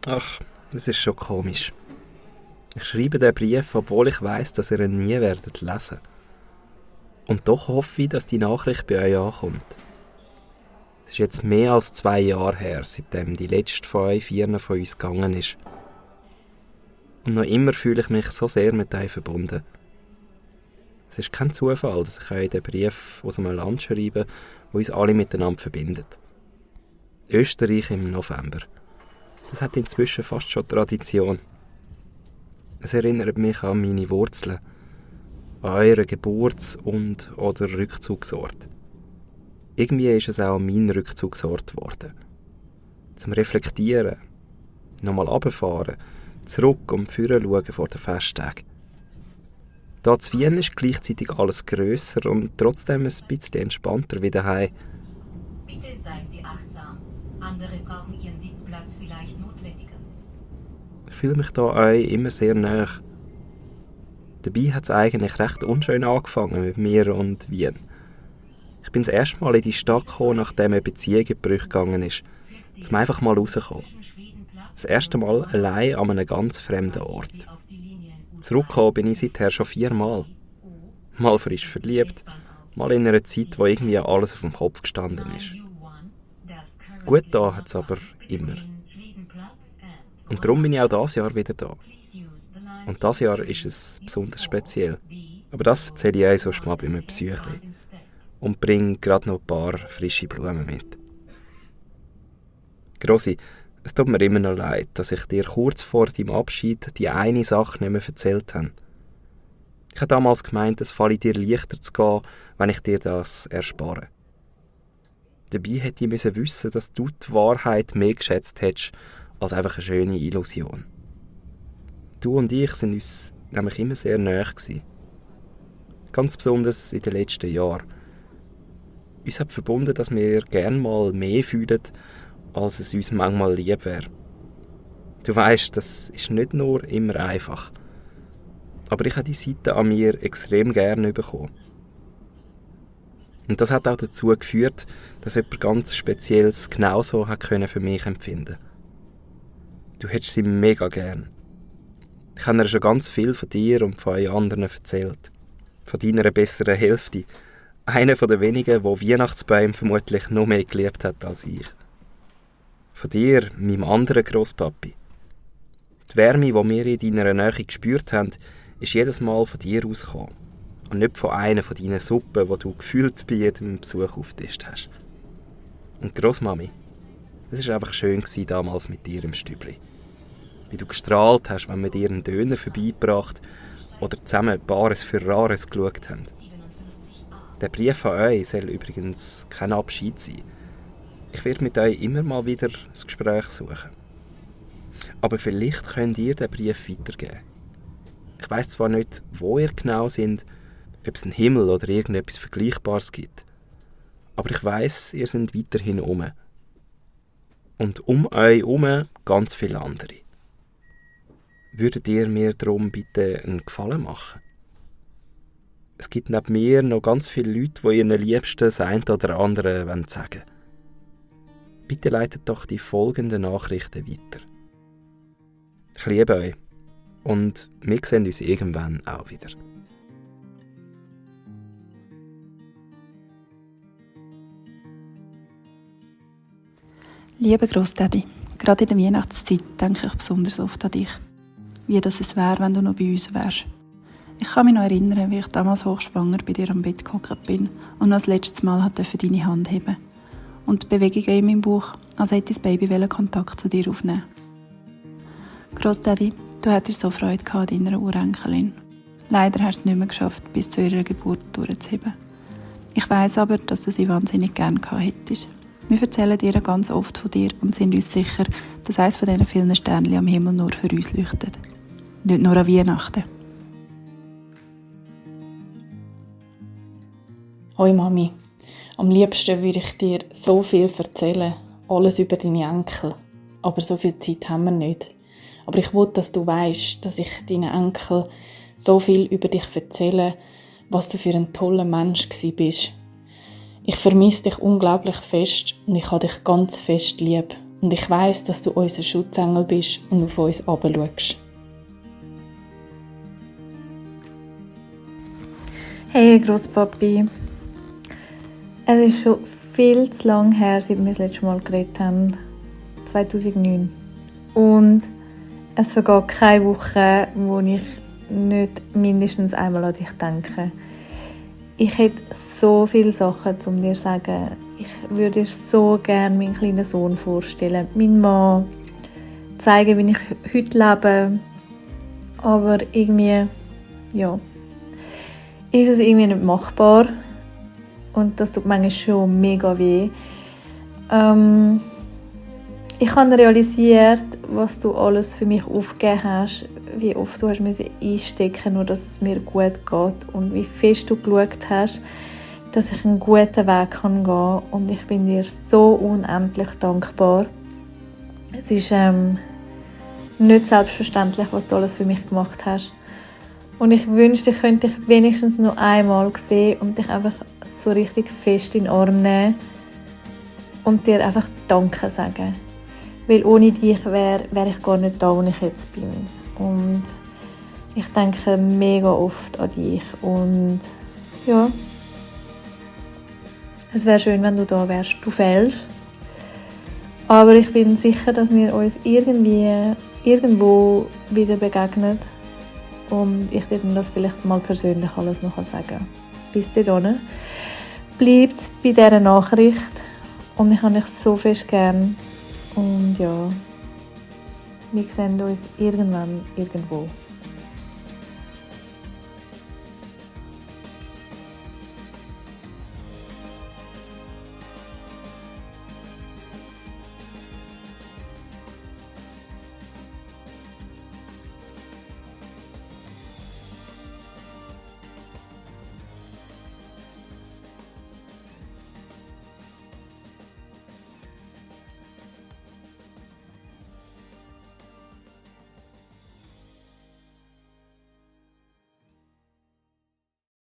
Ach, das ist schon komisch. Ich schreibe den Brief, obwohl ich weiss, dass ihr ihn nie werdet lesen. Und doch hoffe ich, dass die Nachricht bei euch ankommt. Es ist jetzt mehr als 2 Jahre her, seitdem die letzte von euch 4 von uns gegangen ist. Und noch immer fühle ich mich so sehr mit euch verbunden. Es ist kein Zufall, dass ich euch den Brief aus einem Land schreibe, wo uns alle miteinander verbindet. Österreich im November. Das hat inzwischen fast schon Tradition. Es erinnert mich an meine Wurzeln, an euren Geburts- oder Rückzugsort. Irgendwie ist es auch mein Rückzugsort geworden. Zum Reflektieren, nochmal runterfahren, zurück und vorne schauen vor den Festtagen. Da zu Wien ist gleichzeitig alles grösser und trotzdem ein bisschen entspannter wie daheim. Bitte seien Sie achtsam. Andere brauchen Ihren Sitzplatz vielleicht notwendiger. Ich fühle mich da euch immer sehr nahe. Dabei hat es eigentlich recht unschön angefangen mit mir und Wien. Ich bin das erste Mal in die Stadt gekommen, nachdem eine Beziehung in Brüche gegangen ist, um einfach mal rauszukommen. Das erste Mal allein an einem ganz fremden Ort. Zurückgekommen bin ich seither schon 4 Mal. Mal frisch verliebt, mal in einer Zeit, wo irgendwie alles auf dem Kopf gestanden ist. Gut da hat es aber immer. Und darum bin ich auch dieses Jahr wieder da. Und dieses Jahr ist es besonders speziell. Aber das erzähle ich euch sonst mal bei einem Psychli. Und bringe gerade noch ein paar frische Blumen mit. Grossi, es tut mir immer noch leid, dass ich dir kurz vor deinem Abschied die eine Sache nicht mehr erzählt habe. Ich habe damals gemeint, es falle dir leichter zu gehen, wenn ich dir das erspare. Dabei hätte ich wissen müssen, dass du die Wahrheit mehr geschätzt hättest als einfach eine schöne Illusion. Du und ich sind uns nämlich immer sehr nahe gewesen. Ganz besonders in den letzten Jahren. Uns hat verbunden, dass wir gerne mal mehr fühlen, als es uns manchmal lieb wäre. Du weisst, das ist nicht nur immer einfach. Aber ich habe die Seite an mir extrem gerne bekommen. Und das hat auch dazu geführt, dass jemand ganz Spezielles genauso hat können für mich empfinden. Du hättest sie mega gern. Ich habe ihr schon ganz viel von dir und von euch anderen erzählt. Von deiner besseren Hälfte. Einer von den wenigen, der Weihnachtsbäume vermutlich noch mehr geliebt hat als ich. Von dir, meinem anderen Grosspapi. Die Wärme, die wir in deiner Nähe gespürt haben, ist jedes Mal von dir ausgekommen. Und nicht von einer von deinen Suppen, die du gefühlt bei jedem Besuch aufgetischt hast. Und Grossmami, es war einfach schön damals mit dir im Stübli. Wie du gestrahlt hast, wenn wir dir einen Döner vorbeigebracht oder zusammen Bares für Rares geschaut haben. Der Brief an euch soll übrigens kein Abschied sein. Ich werde mit euch immer mal wieder das Gespräch suchen. Aber vielleicht könnt ihr den Brief weitergeben. Ich weiss zwar nicht, wo ihr genau seid, ob es einen Himmel oder irgendetwas Vergleichbares gibt. Aber ich weiss, ihr seid weiterhin um. Und um euch herum ganz viele andere. Würdet ihr mir darum bitte einen Gefallen machen? Es gibt neben mir noch ganz viele Leute, die ihren Liebsten das eine oder andere sagen wollen. Bitte leitet doch die folgenden Nachrichten weiter. Ich liebe euch und wir sehen uns irgendwann auch wieder. Lieber Grossdaddy, gerade in der Weihnachtszeit denke ich besonders oft an dich. Wie das es wäre, wenn du noch bei uns wärst. Ich kann mich noch erinnern, wie ich damals hochschwanger bei dir am Bett gehockt bin und noch das letzte Mal durfte deine Hand heben. Und die Bewegungen in meinem Bauch, als hätte das Baby Kontakt zu dir aufnehmen. Grossdaddy, du hattest so Freude an deiner Urenkelin. Leider hast du es nicht mehr geschafft, bis zu ihrer Geburt durchzuheben. Ich weiss aber, dass du sie wahnsinnig gerne gehabt hättest. Wir erzählen ihr ganz oft von dir und sind uns sicher, dass eines von diesen vielen Sternchen am Himmel nur für uns leuchtet. Nicht nur an Weihnachten. Hoi Mami, am liebsten würde ich dir so viel erzählen, alles über deine Enkel. Aber so viel Zeit haben wir nicht. Aber ich will, dass du weißt, dass ich deinen Enkel so viel über dich erzähle, was du für ein toller Mensch bist. Ich vermisse dich unglaublich fest und ich habe dich ganz fest lieb. Und ich weiss, dass du unser Schutzengel bist und auf uns herabschaust. Hey Grosspapi, es ist schon viel zu lange her, seit wir das letzte Mal geredet haben. 2009. Und es vergeht keine Woche, wo ich nicht mindestens einmal an dich denke. Ich hätte so viele Sachen, um dir zu sagen. Ich würde dir so gerne meinen kleinen Sohn vorstellen, meinen Mann, zeigen, wie ich heute lebe. Aber irgendwie, ja, ist es irgendwie nicht machbar. Und das tut manchmal schon mega weh. Ich habe realisiert, was du alles für mich aufgegeben hast, wie oft du einstecken musst, nur dass es mir gut geht und wie fest du geschaut hast, dass ich einen guten Weg gehen kann. Und ich bin dir so unendlich dankbar. Es ist nicht selbstverständlich, was du alles für mich gemacht hast. Und ich wünschte, ich könnte dich wenigstens noch einmal sehen und dich einfach so richtig fest in den Arm nehmen und dir einfach Danke sagen. Weil ohne dich wäre ich gar nicht da, wo ich jetzt bin. Und ich denke mega oft an dich. Und ja, es wäre schön, wenn du da wärst. Du fehlst. Aber ich bin sicher, dass wir uns irgendwo wieder begegnen. Und ich dir dann das vielleicht mal persönlich alles noch sagen kann. Bis dahin. Bleibt bei dieser Nachricht. Und ich habe dich so fest gern. Und ja, wir sehen uns irgendwann irgendwo.